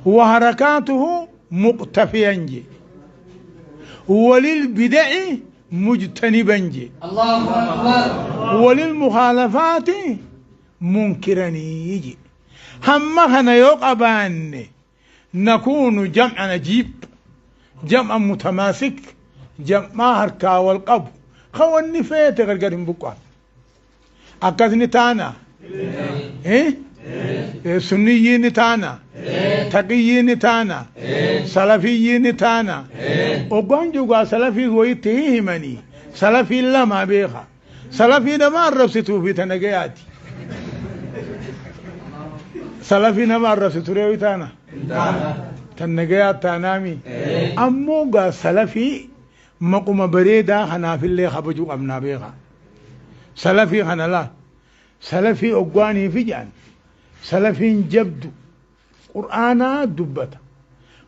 Waharakaatuhu muqtafiyan je. Walil bida'i mujtaniban je. Allahu Akbar. Walil mukhaalafaati munkiranii je. Hamma kana yoo qabaanne nakuunu jam'an ajiib jam'an mutamaasik jam'aa harkaa wal qabu ka wanni feete gargar hin buqqaan. Akkas ni taana. Sunniyyii ni taana. Taqiyyii ni taana. Salafiyyii ni taana. Oggaan jugaa salafii wayitti himanii salafiin lama beeka. Salafii nama arrabsituu fi tana gayaati. Salafii nama arrabsitu reewi taana. Tan nagayaa taanaami. Ammoo gaa salafii maquma bareedaa kanaafillee kabajuu qabnaa beeka. Salafii kana laa. Salafii oggaanii fi jedhan. Salafiin jabdu qur'aanaa dubbata.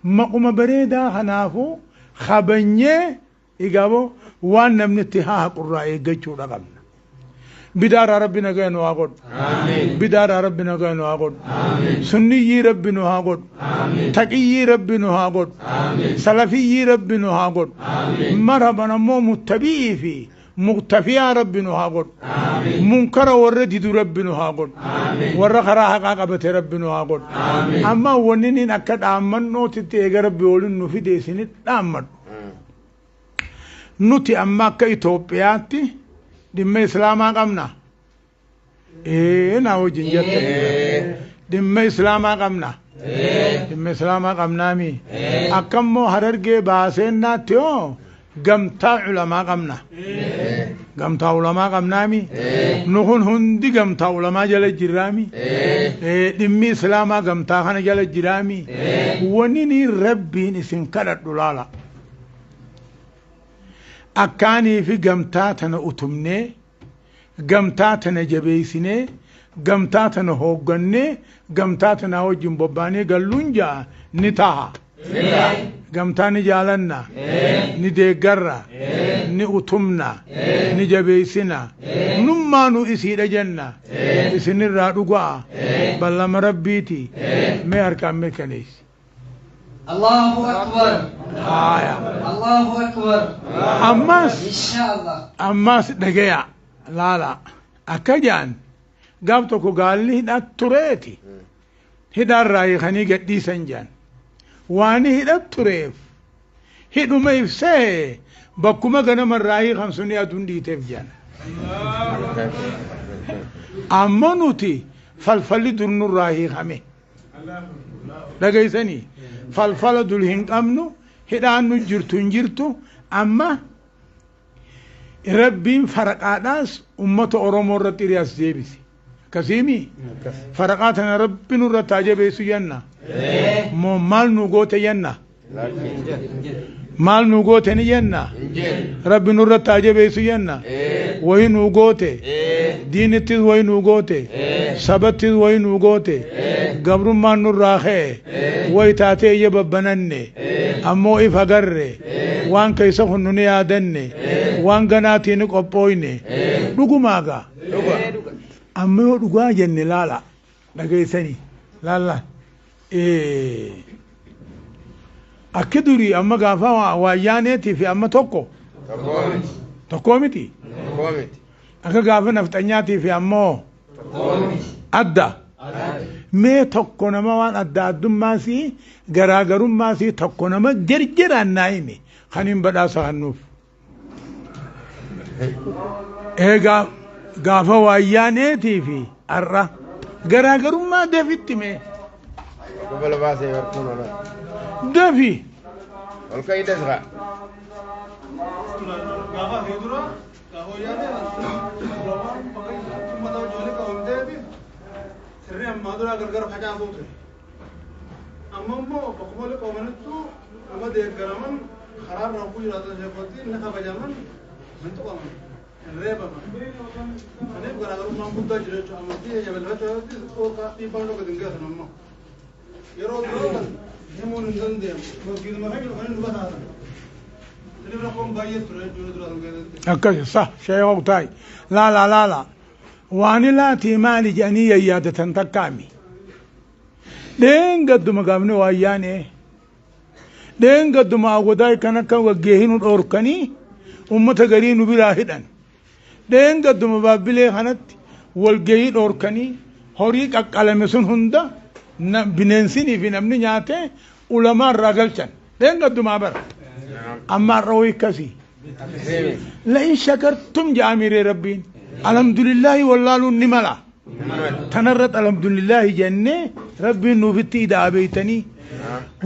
Maquma bareedaa kanaafuu kabanyee igaaboo waan namni itti haa haqurraa eeggachuudha qabna. Bidaaraa Rabbi nagaa nu haa godhu. Bidaaraa Rabbi nagaa nu haa godhu. Sunniyyii Rabbi nu haa godhu. Taqiyyii Rabbi nu haa godhu. Salafiyyii Rabbi nu haa godhu. Marhaban ammoo muttabi'ii fi muqtafiyaa Rabbi nu haa godhu. Munkara warra didu Rabbi nu haa godhu. Warra karaa haqaa qabate Rabbi nu haa godhu. Amma wanni niin akka dhaammannootitti eega Rabbi waliin nu fide isinit dhaammadhu. Nuti amma akka Itoophiyaatti dhimma Islaamaa qabna. Naa wajjin jette. Dhimma Islaamaa qabna. Dhimma Islaamaa qabnaami. Akka immoo Harargee baaseennaatti hoo gamtaa ulamaa qabna. Gamtaa ulamaa qabnaami. Nu kun hundi gamtaa ulamaa jala jirraami. Dhimmi Islaamaa gamtaa kana jala jiraami. Wanni ni Rabbiin isin kadhadhu laala. Akkaanii fi gamtaa tana utumnee, gamtaa tana jabeessinee, gamtaa tana hooggannee, gamtaa tana wajjin bobbaanee galluun ja'a ni taha. Gamtaa ni jaalanna, ni deeggarra, ni utumna, ni jabeessina, nummaanu isiidha jenna, isinirraa dhugaa, ballama Rabbiiti, mee harkaan mirkaneessi. Allahu Akbar. Haaya. Allahu Akbar. Ammas Inshallah. Ammas dhagaya laala akka jedhan gaaf tokko gaalli hidhaa tureeti. Hidhaarraa hiikanii gadhiisan jedhan. Waan hidha tureef hidhuma ibsee bakkuma ganamarraa hiikan suni aduun dhiiteef jedhan. Amma nuti falfalli dur nurraa hiikame. Dhageessanii falfala dur hin qabnu hidhaan nu jirtu hin jirtu amma Rabbiin faraqaadhaas ummata Oromoo irratti hiriyaas deebise. Akkasiimi faraqaa tana Rabbi nurratti haa jabeessu jenna. Moo maal nu goote jenna? Maal nu goote ni jenna? Rabbi nurratti haa jabeessu jenna. Wayi nu goote. Diinittis wayi nu goote. Sabattis wayi nu goote. Gabrummaan nurraa ka'e. Wayi taatee ija babbananne. Ammoo if agarre. Waan keessa kun nu ni yaadanne. Waan ganaatii ni qophooyne. Dhugumaa gaa. Amma yoo dhugaa jenne laala. Dhageessanii. Laala. Akki durii amma gaafa waayyaaneetii fi amma tokko. Tokkoo miti. Akka gaafa nafxanyaatii fi ammoo adda. Mee tokko nama waan adda addummaasii garaagarummaasii tokko nama jarjaraan naa hime kan hin badhaasa kennuuf. Egaa gaafa waayyaaneetii fi har'a garaagarummaa dafitti mee. Dafi. Gaafa fi dura gaafa wayyaanee ulamaan bakka uummata wajjin waliin qabamtee sirni ammaa duraa gargar facaasuu ture. Amma immoo bakkuma waliin qabamanittuu nama deeggaraman karaa irraa hogguu jiraatan sheekotti inni kabajaman hin tuqaman hin reebaman. Kanaaf garaagarummaan guddaa jira jechuudha. Amantii jabeeffachuu irratti dhorkaa dhiibbaan tokko hin geessan ammoo. Yeroo duraa kan himuun hin danda'amu. Masgiiduma keenya dhufanii nu bataatan. Sirni rakkoon baay'ee ture jechuudha dura sun keessatti. Akkas sa sheekoo taa'i. Laala laala. Waan laatii maali jedhanii yayyaadatan takkaami. Dheengadduma gaafni waayyaanee dheengadduma awwadaa kan akka waggeehinu dhoorkanii ummata garii nu biraa hidhan. Dheengadduma baabbilee kanatti walgahii dhoorkanii horii qaqqalame sun hunda bineensinii fi namni nyaatee ulamaa irraa galchan. Dheengaddumaa bara. Amma har'a wayii akkasii. La'in shakartum ja'amiree rabbiin. Alhamdulillaahi wallaaluun ni mala. Tanarratti alhamdulillaahi jennee rabbiin nuufitti idaa beeytanii.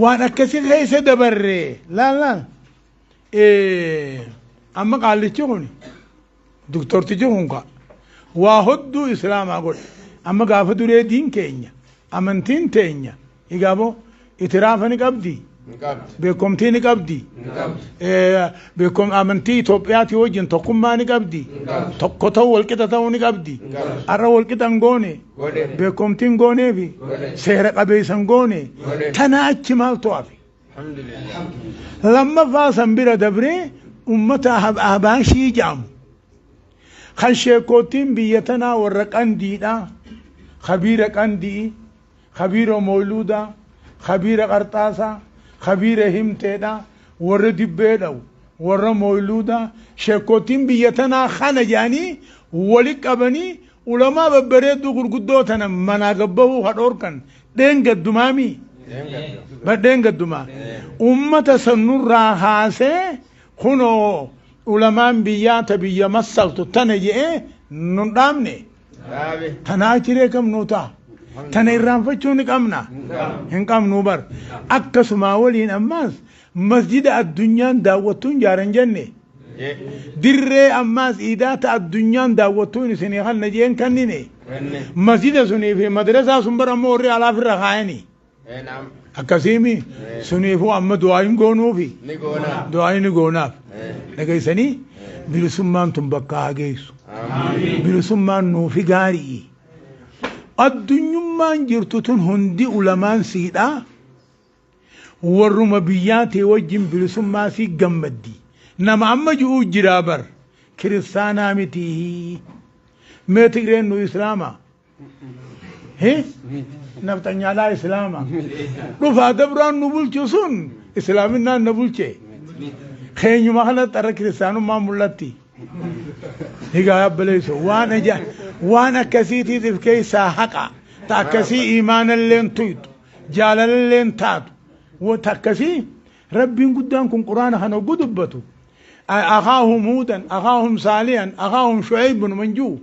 Waan akkasii keessa dabarree laal laal. Amma qaallichi kun doktortichi kun ka waa hodduu islaamaa godhe. Amma gaafa duree diin keenya amantiin teenya igaaboo itiraafa ni qabdi. Beekomtii ni qabdi. Beekom amantii Itoophiyaati wajjin tokkummaa ni qabdi. Tokko ta'uu walqixa ta'uu ni qabdi. Har'a walqixa hin goone. Beekomtii hin gooneefi. Seera qabeessa hin goone. Tana achi maaltu hafe? Lammaffaa san bira dabree ummata Abaashii jedhamu. Kan sheekootiin biyya tanaa warra qandiidha. Kabiira qandii, kabiira mooluudaa, kabiira qarxaasaa, kabiira himteedha, warra dibbee dhawu, warra mooluudaa, sheekootiin biyya tanaa kana jedhanii wali qabanii ulamaa babbareedduu gurguddoo tana manaa gabbahuu hadhoorkan dheengaddumaami. Badheengaddumaa. Ummata sanurraa haasee kunoo ulamaan biyyaa ta biyya massaltu tana jedhee nun dhaabne. Tanaa achiree kam nuu ta'a. Tana irraanfachuu ni qabna. Hin qabnu bar. Akkasumaa waliin ammaas masjida addunyaan daawwattuun jaaran jenne. Dirree ammaas iidaa ta addunyaan daawwattuun isinii kanna jeen kannine. Masjida sunii fi madrasaa sun bara ammoo warri alaaf irra kaayanii. Akkasiimi suniifuu amma du'aa hin goonuufi. Du'aa ni goonaaf. Dhageessanii bilisummaan tun bakka haa geessu. Bilisummaan nuufi gaarii. Addunyummaan jirtu tun hundi ulamaan siidhaa. Warruma biyyaa ta'e wajjin bilisummaa sii gammaddi. Nama amma ji'uu jiraa bar. Kiristaanaa miti. Mee Tigreen nu Islaama. Nafxanyaadhaa Islaama. Dhufaa dabraan nu bulchu sun Islaaminaan na bulche. Keenyuma kanatti har'a kiristaanummaan mul'atti. Egaa yabbaleessu waan aja waan akkasiitiif keessaa haqa ta akkasii imaanalleen tuytu jaalalalleen taatu ta akkasii rabbiin guddaan kun quraana kana hogguu dubbatu. Akaahum huudan, akaahum saalihan, akaahum shu'aybun manjuu.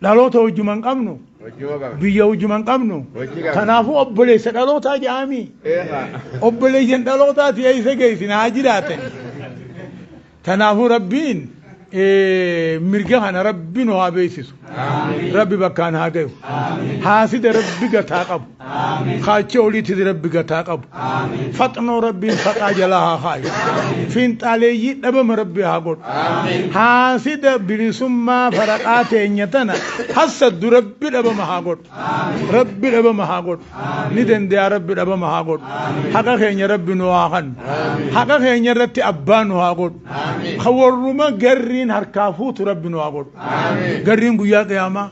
Dhaloota wajjuma hin qabnu. Biyya wajjuma hin qabnu. Kanaafuu obboleessa dhalootaa jedhami. Obboleeyyan dhalootaati eessa geessin haa jiraatan. Kanaafuu rabbiin mirga kana rabbi nu haa beeksisu. Rabbi bakkaan haa gahu. Haasida rabbi gataa qabu. Kaacha oliitti rabbi gataa qabu. Faxnoo rabbiin faqaa jalaa haa kaayu. Fiinxaaleeyyii dhabama rabbi haa godhu. Haasida bilisummaa faraqaa teenya tana hassaddu rabbi dhabama haa godhu. Rabbi dhabama haa godhu. Ni danda'a rabbi dhabama haa godhu. Haqa keenya rabbi nu haa kennu. Haqa keenya irratti abbaa nu haa godhu. Ka warruma garriin harkaa fuutu rabbi nu haa godhu. Garriin guyyaa qiyaamaa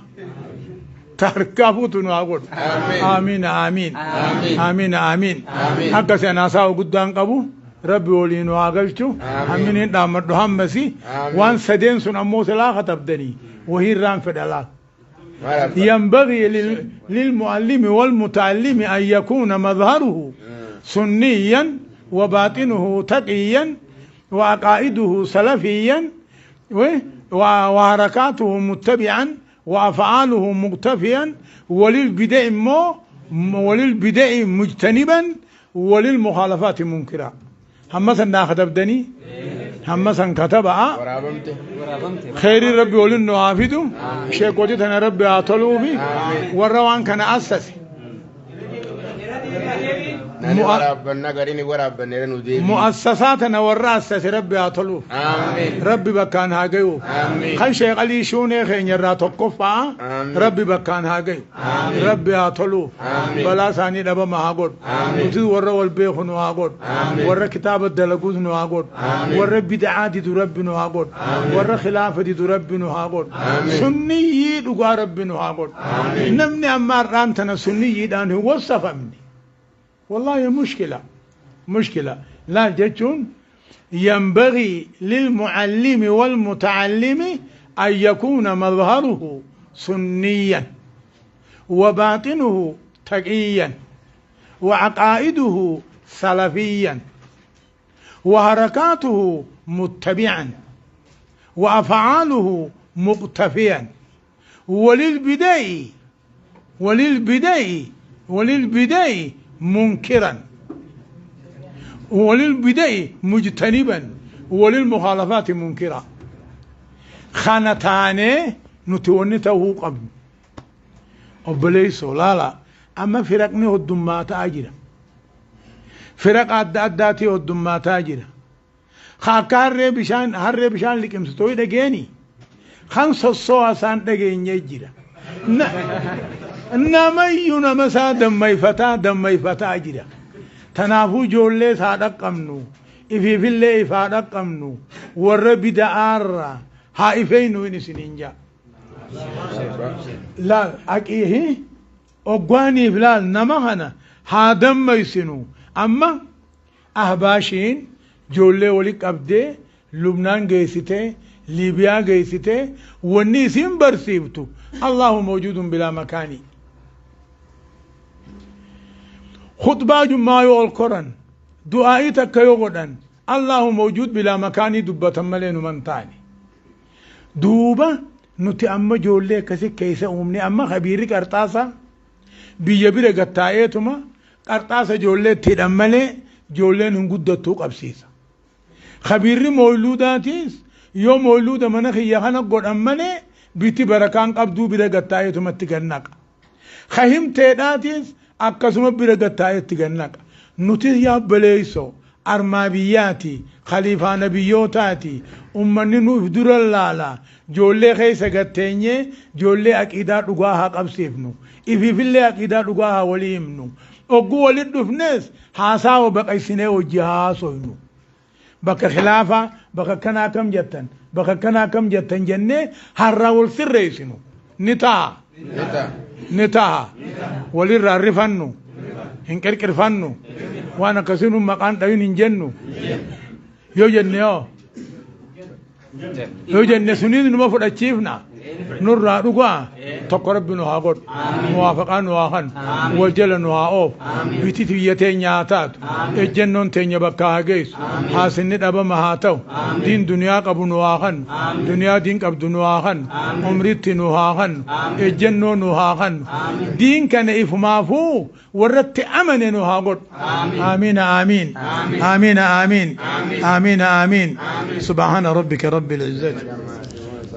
ta harkaa fuutu nu haa godhu. Aamiin aamiin. Aamiin aamiin. Akka seenaasaa guddaan qabu rabbi waliin nu haa galchu. Hamminiin dhaammadhu hammasi. Waan sadeen sun ammoo silaa katabdanii wahii irraan fedha laal. ينبغي للمعلم والمتعلم أن يكون مظهره سنيا وباطنه تقيا وعقائده سلفيا وحركاته متبعا وأفعاله مقتفيا وللبدع مجتنبا وللمخالفات منكرا. هم مثلا ناخذ بدني هم مثلا كتبها خير ربي ولنه عافيته شيخ وجدنا ربي اعطلوا بي والروان كان اسسي. Nani waraabbanna gariin waraabbanneera nu deebi. Mu'assasaa tana warra assase Rabbi haa toluuf. Amiin. Rabbi bakkaan haa gayuuf. Amiin. Kan Sheekh Alii Shuunee keenya irraa tokkoffaa Amiin. Rabbi bakkaan haa gayu. Amiin. Rabbi haa toluuf. Amiin. Balaa isaanii dhabama haa godhu. Amiin. Nuti warra wal beeku nu haa godhu. Amiin. Warra kitaaba dalaguus nu haa godhu. Amiin. Warra bid'aa didu Rabbi nu haa godhu. Amiin. Warra khilaafa didu Rabbi nu haa godhu. Amiin. Sunniyyii dhugaa Rabbi nu haa godhu. Amiin. Namni amma har'aan tana sunniyyiidhaan hin wassafamne. والله مشكلة، مشكلة. لا جتون ينبغي للمعلم والمتعلم أن يكون مظهره سنيا وباطنه تقيا وعقائده سلفيا وحركاته متبعا وأفعاله مقتفيا وللبدء وللبدء وللبدء منكرا وللبدء مجتنبا وللمخالفات منكرا. خانتاني نتونته قبل أبليسو لا لا أما فرقني هدومات أجرا فرق أدى أداتي هدومات أجرا خاكا هرّي بشان هرّي بشان لكم ستوي دقيني خمسة الصوة سان دقيني يجرا Namayyuu nama isaa dammayfataa dammayfataa jira. Tanaafuu ijoollee isaa dhaqqabnu, ifiifillee ifaa dhaqqabnu, warra bida'aarraa haa ifeeynu hin isiniin jaa. Laal aqiihi oggaaniif laal nama kana haa dammaysinu. Amma ahbaashiin ijoollee wali qabdee Lubnaan geessitee Liibiyaa geessitee wanni isin barsiiftu Allahu mawjuudun bilaa makaanii. Khutbaa jummaa yoo ol koran du'aa'ii takka yoo godhan Allahu mawjuud bilaa makaanii dubbatan malee numan taane. Duuba nuti amma ijoollee akkasii keessa uumne amma kabiirri qarxaasa biyya bira gattaa'eetuma qarxaasa ijoollee itti hidhan malee ijoolleen hin guddattuu qabsiisa. Kabiirri mooyluudaatiis yoo mooyluuda mana kiyya kana godhan malee biti barakaan qabduu bira gattaa'eetumatti gannaqa. Kahimteedhaatiis akkasuma bira gattaa'eetti gannaqa. Nuti yaabbaleessoo armaa biyyaati, khaliifaa nabiyyootaati, ummanni nuuf dura laala, ijoollee keessa gatteenyee ijoollee aqiidaa dhugaa haa qabsiifnu, ifiifillee aqiidaa dhugaa haa walii himnu, ogguu walit dhufnes haasawa baqaysinee hojii haa haasofnu. Bakka khilaafaa, bakka kanaa kam jettan, bakka kanaa kam jettan jennee har'aa wal sirreessinu ni ta'a. Ni ta'a. Walirraa rifannu, hin qirqirfannu, waan akkasii nu maqaan dhayin hin jennu. Yoo jenne hoo? Yoo jenne suniin numa fudhachiifna. Nurraa dhugaa tokko Rabbi nu haa godhu, muwaafaqaa nu haa hannu, wal jala nu haa oofu, biti biyya teenya haa taatu, ejjennoon teenya bakka haa geessu, haasinni dhabama haa ta'u, diin duniyaa qabu nu haa hannu, duniyaa diin qabdu nu haa hannu, umritti nu haa hannu, ejjennoo nu haa hannu, diin kana ifumaafuu warratti amane nu haa godhu. Aamiin aamiin aamiin aamiin aamiin aamiin. Subhaana rabbika rabbil izzati.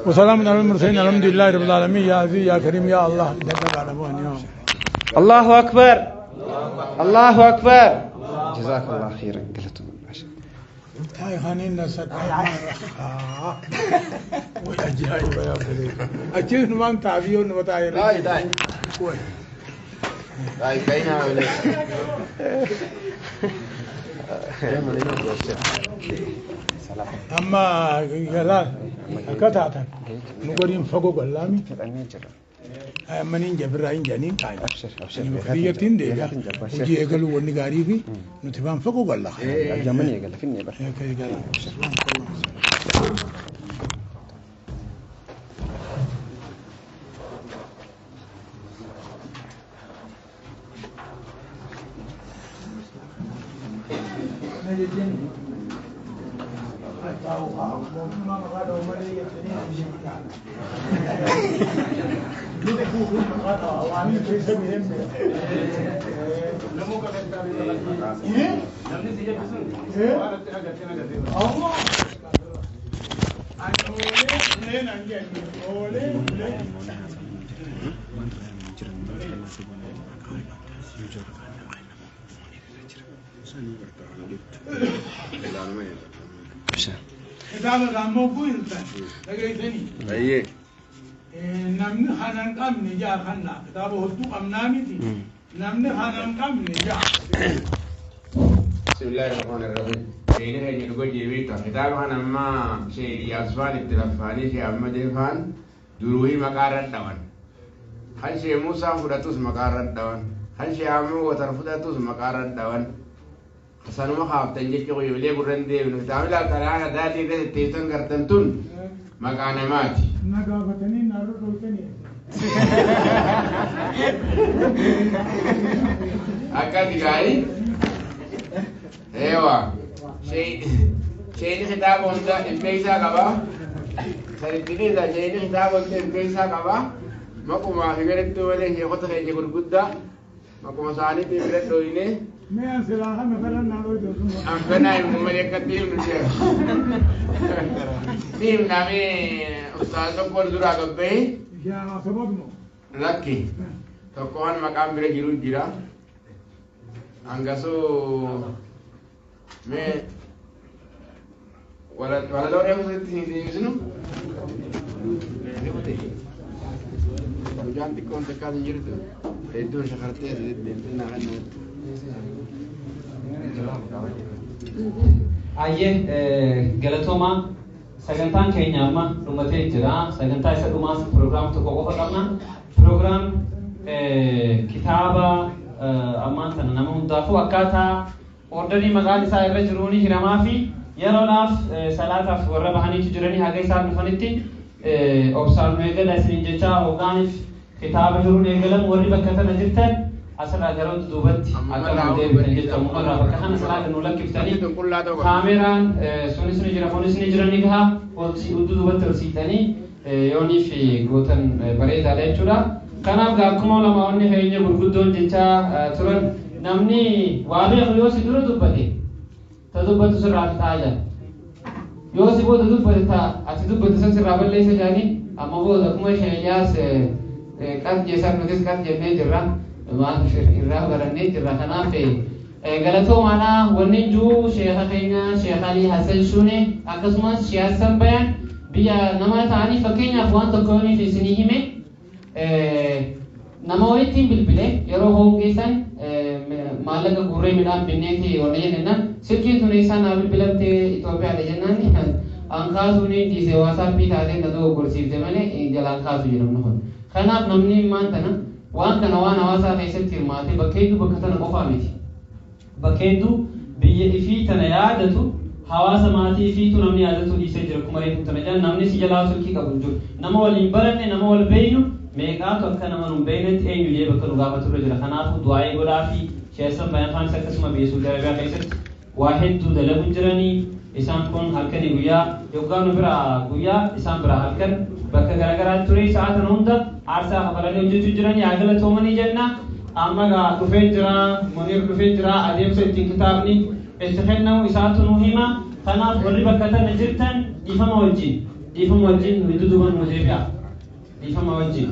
وسلام على المرسلين الحمد لله رب العالمين. يا عزيز يا كريم يا الله. الله أكبر الله أكبر. جزاك الله خيرا. قلتم هاي خانينا وأجايب يا بلي أجيب نمان تعبيون وتعير. داي داي داي كاينة ولا أما لا كتاتا نقولين فوق قلامي أما نينجا براين جانين كاي أبشر أبشر بيتين دي وجي يقولوا وني في نتفهم فوق قلا جمني يقول فيني بر Kitaaba gaammoo guutan dhageessanii. Ayyee. Namni kana hin qabne jaa kanna kitaaba hedduu qabnaa miti. Namni kana hin qabne jaa. Bismillahirrahmanirrahim. Sheeni keenya dhuga jeebiita. Kitaaba kana ammaa shee Iyaas faan itti laffaanii shee Ahmadee faan duruuhii maqaa irra dhawan. Kan shee Muusaan fudhatus maqaa irra dhawan. Kan shee Ahmad Watar fudhatus maqaa irra dhawan. Sanuma kaaftan jecha qoyyolee gurran deebinu. Kitaabni laakkanaa daatii irra tetteessan gartan tun maqaa namaati. Na gaafatanii naarra dhoofanii. Akkati gaarii. Eewa. Sheeni kitaaba hunda dhibbeessaa qaba. Sanitti sheeni kitaaba hunda dhibbeessaa qaba. Maqumaa fi garattuu malee sheekota keenya gurguddaa maquma isaaniitiin bira dhooyine. Mee an silaa kana fedhan naa dhoofte sun. Anfanaa himu malee akkatti himnu sheekh. Ni himnamee ustaaz tokko duraa gabba'ee Yaa sababnu. Lakki tokko waan maqaan bira jiru jira. Hangasuu mee walaloo reefu sitti hin deebisnu. Mucaan xiqqoon takkaas hin jirtu. Hedduun shakartee asii deddeemtee naa kan Ayyee, galatoomaa, sagantaan keenya amma dhumatee jira. Sagantaa isa dhumaas proogiraam tokko qofa qabna. Proogiraam kitaaba ammaan sana nama hundaafuu akkaataa orderii maqaan isaa irra jiruun hiramaa fi yeroodhaaf salaataaf warra bahaniitu jiranii haga isaan dhufanitti obsaan nu eegala isiniin jecha hoggaaniif kitaaba hiruun eegalamu warri bakka tana jirtan asirraa gara duubatti akka nu deebitan jecha mukarraa bakka kana salaata nu lakkiftanii kaameraan sunis ni jira, kunis ni jira, ni gaha hudduu duubatti ol siitanii yooniif gootan bareedaadha jechuudha. Kanaaf akkuma lamaonni keenya gurguddoon jechaa turan, namni waa beeku yoo si dura dubbate ta dubbatu sirraa fixaa jira. Yoo si booda dubbate ta ati dubbate san sirraa balleessa jedhanii amma booda akkuma Sheeyyaas qas jeessan nutis qas jennee jirra. Maal irraa barannee jirra. Kanaaf galatoomaadha wanni jiru sheeka keenya Sheekh Alii Hassan Shune akkasumas Sheekh Hassan Bayan biyya nama ta'anii fakkeenyaaf waan tokko yooniif isinii hime, nama walittiin bilbile yeroo hongeessan maallaqa guurree midhaan binneeti wanna jennaan silkiin tun isaan naa bilbilamte Itoophiyaadha jennaan an kaasuu ni dhiise, WhatsAppii taatee na dogoggorsiifte malee jalaan kaasu jedhamnu kun. Kanaaf namni maan tana waan kana waan hawaasaa keessatti hirmaate bakka hedduu, bakka tana qofaa miti. Bakka hedduu biyya ifii tana yaadatu, hawaasa maatii ifiitu namni yaadatu dhiisee jira. Kuma reefu tana jedhan namni si jalaa silkii qabu hin jiru. Nama waliin baranne, nama wal beeynu meeqaatu akka nama nun beeynetti eenyu jee bakka nu gaafaturra jira. Kanaafuu du'aa'ee godhaa fi Sheessan Bayan akkasuma biyya Saudi Arabiyaa keessatti waa hedduu dalagu jiranii. Isaan kun halkanii guyyaa yoggaa nu bira guyyaa isaan bira halkan bakka garaagaraa ture sa'a kana hunda aarsaa kafalanii hojjechuu jiranii haa galatoomanii jenna. Amma gaa dhufee jira, Munir dhufee jira, adeemsa ittiin kitaabni itti kennamu isaatu nu hima. Kanaaf warri bakka tana jirtan dhiifama wajjin, dhiifama wajjin nu duduban nu deebi'a, dhiifama wajjin.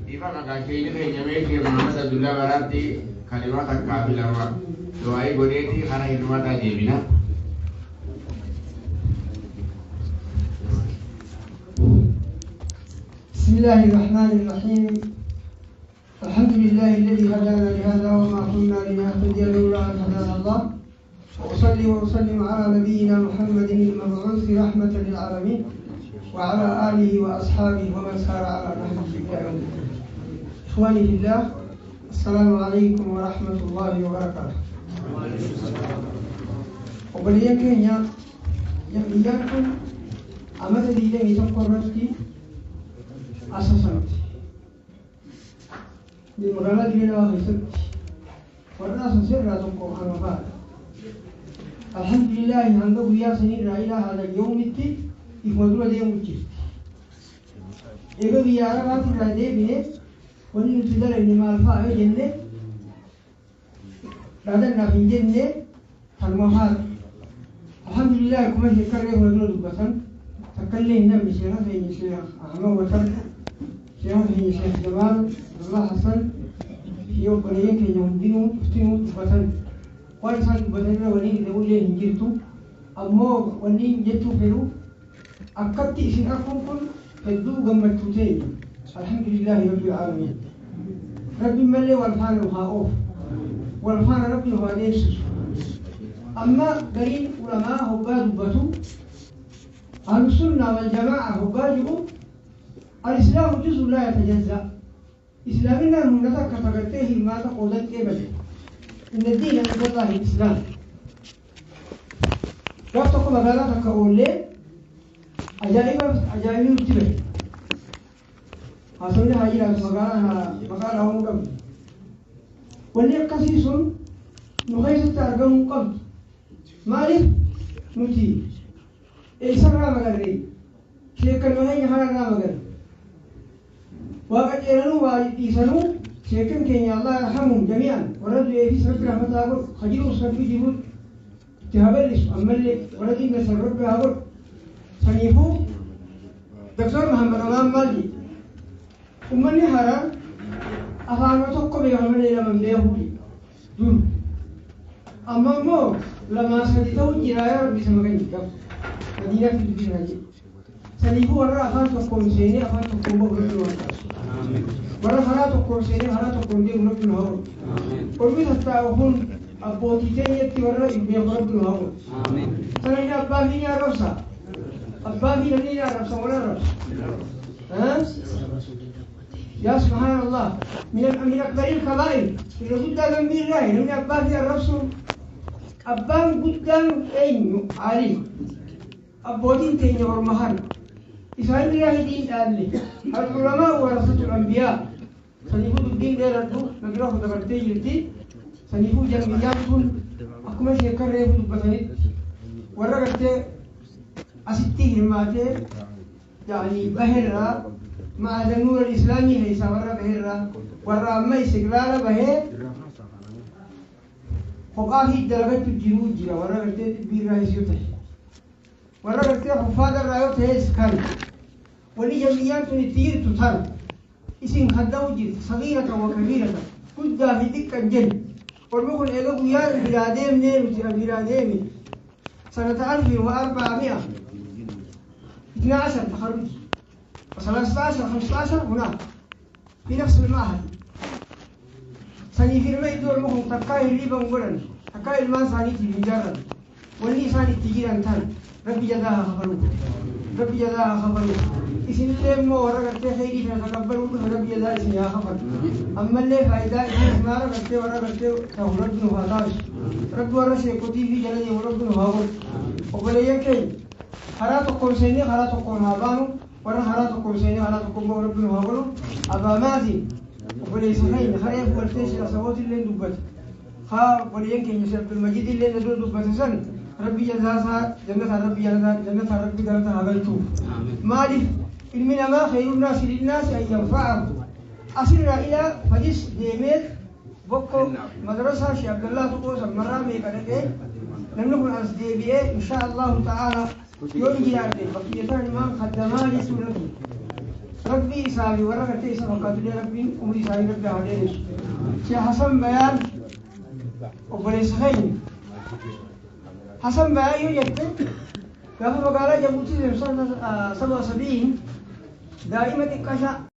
Ifa maqaa keenya keenya meeshee Muhammad Abdullah Baraatti kalimaa takkaa fi lama du'aa'ii godheeti karaa hirmaataa deebina. بسم الله الرحمن الرحيم. الحمد لله الذي هدانا لهذا وما كنا لنهتدي لولا أن هدانا الله، وأصلي وأسلم على نبينا محمد المبعوث رحمة للعالمين وعلى آله وأصحابه ومن سار على نهجه إلى يوم الدين. إخواني في الله، السلام عليكم ورحمة الله وبركاته. وبليا كينيا جمعياتكم أمد لي تقررتي أساسا لمغالات لنا وخيستي والناس سر تقوم أنا. الحمد لله عند يا سنين إلى هذا اليوم التي يفضل ديم الجفت إذا بيارا ما ترى بيه wanni nuti dalagne maal fa'a yoo jenne dhaadannaaf hin jenne tanuma haala. Alhamdulillah, akkuma sheekarree kana dura dubbatan takkallee hin namni sheeka keenya Sheekh Ahmad Watar, sheeka keenya Sheekh Jamaal Abdullah Hassan fi obboleeyyan keenya hundinuu cuftinuu dubbatan waan isaan dubbatan irra waliin illee hin jirtu. Ammoo wanni jechuu fedhu akkatti isin arguun kun hedduu gammachuu teenya. Alhamdulillahi rabbil aalamiin. Rabbiin malee wal faana nu haa oofu. Wal faana rabbi nu haa deemsisu. Amma gariin ulamaa hoggaa dubbatu ahlusunnaa wal jamaa'a hoggaa jiru al-islaamu juz'un laa yatajazza. Islaaminaan humna takka tagartee hirmaata qoodan qeebale. Inna diina inda Allaahi al-islaam. Gaaf tokko magaalaa takka oollee ajaa'iba ajaa'ibni nutti bahe. Haasawni haa jiraatu magaalaa haa maqaa dhahamuu qabdu. Wanni akkasii sun nu keessatti argamuu qabdu. Maaliif nuti eessarraa magarree sheekkannoo keenya kanarraa magarre. Waaqa ceeranuu waa dhiisanuu sheekkan keenya Allah yarhamuhum jami'an warra du'eefis rabbi rahmata haa godhu ka jiruus rabbi jiruu itti haa bal'isu ammallee warra diinna san rabbi haa godhu. Saniifuu Doktor Muhammad Amaan maal jedhe? Ummanni Harar afaanuma tokko beeka malee lama hin beeku jedhe dur. Amma immoo lamaa sadi ta'u jira yaa rabbi sama keenya gaaf Madiinaatti dubbii kana jedhe. Saniifuu warra afaan tokkoon seenee afaan tokkoon bahu rabbi nu haa taasisu. Warra karaa tokkoon seenee karaa tokkoon deemu rabbi nu haa godhu. Ormi tattaa'u kun abbootii teenyatti warra hin beeku rabbi nu haa godhu. Sana inni abbaa fi ni arrabsa. Abbaa fi namni ni arrabsa wal arrabsa. Yaa subhaanallah min akbaril kabaa'ir irra guddaa zambii irraa namni abbaa fi arrabsuun abbaan guddaan eenyu aalima. Abbootiin teenya orma kana. Isaan irraa hidhii hin dhaalle. Al-ulamaa'u warasatul anbiyaa. Saniifuu dubbiin dheeradhu na dura dabartee jirti. Saniifuu jam'iyyaan tun akkuma sheekkan reefu dubbatanitti warra gartee asitti hirmaatee yaani baherraa ma'ada nuura islaamii keessaa warra baherraa warra amma istiqlaala bahee kophaa fi dalagachuu jiruu jira warra gartee xibbii irraa yoo ta'e warra gartee huffaata irraa yoo ta'es kan wani jamiyyaan tun itti jirtu tan isin kadda'u jirti sagiiratan wa kabiiratan guddaa fi xiqqan jennu ormi kun eega guyyaa biraa deemnee nuti biraa deeme sanata alfin wa arbaa 12 تخرج و13 15 هناك في نفس المعهد sanii firma iddoo orma kun takkaa hirriiba hin godhan takkaa ilmaan isaaniitiif hin jaarran wanni isaan itti jiran tan rabbi jazaa haa kafaluuf rabbi jazaa haa kafaluuf isinillee immoo warra gartee kheyrii kana taqabbaluu dhufe rabbi jazaa isin haa kafalu ammallee faayidaa ismaara gartee warra gartee ta'u rabbi nuuf haa taasisu rabbi warra sheekotii fi jala deemu rabbi nuuf haa godhu obboleeyyan keenya karaa tokkoon seennee karaa tokkoon haa baanu warra karaa tokkoon seennee karaa tokkoon bahu rabbi nuuf haa godhu abaa maatiin obboleessa keenya karee gartee si asabooti illee dubbate haa obboleeyyan keenya si Abdulmajid illee na dura dubbate san rabbi jazaasaa jannataan rabbi jannataan rabbi galata haa galchuuf maaliif ilmi namaa khayru naasi linnaasi an yanfa'ahu asirraa ilaa fadis deemee bokko madrasaa shi Abdallaa tuqoo san marraa meeqa dhaqee namni kun as deebi'ee insha Allahu ta'ala yoo jiraate bakkiyyataan imaan kaddamaa jechuun rabbi rabbi isaa fi warra gartee isa fakkaatullee rabbiin umurii isaanii rabbi haa dheeressu. Sheekh Hasan Bayaan obboleessa keenya Hasan Bayaan yoo jette gaafa magaalaa Jabuutii deemu 77 daa'ima xiqqashaa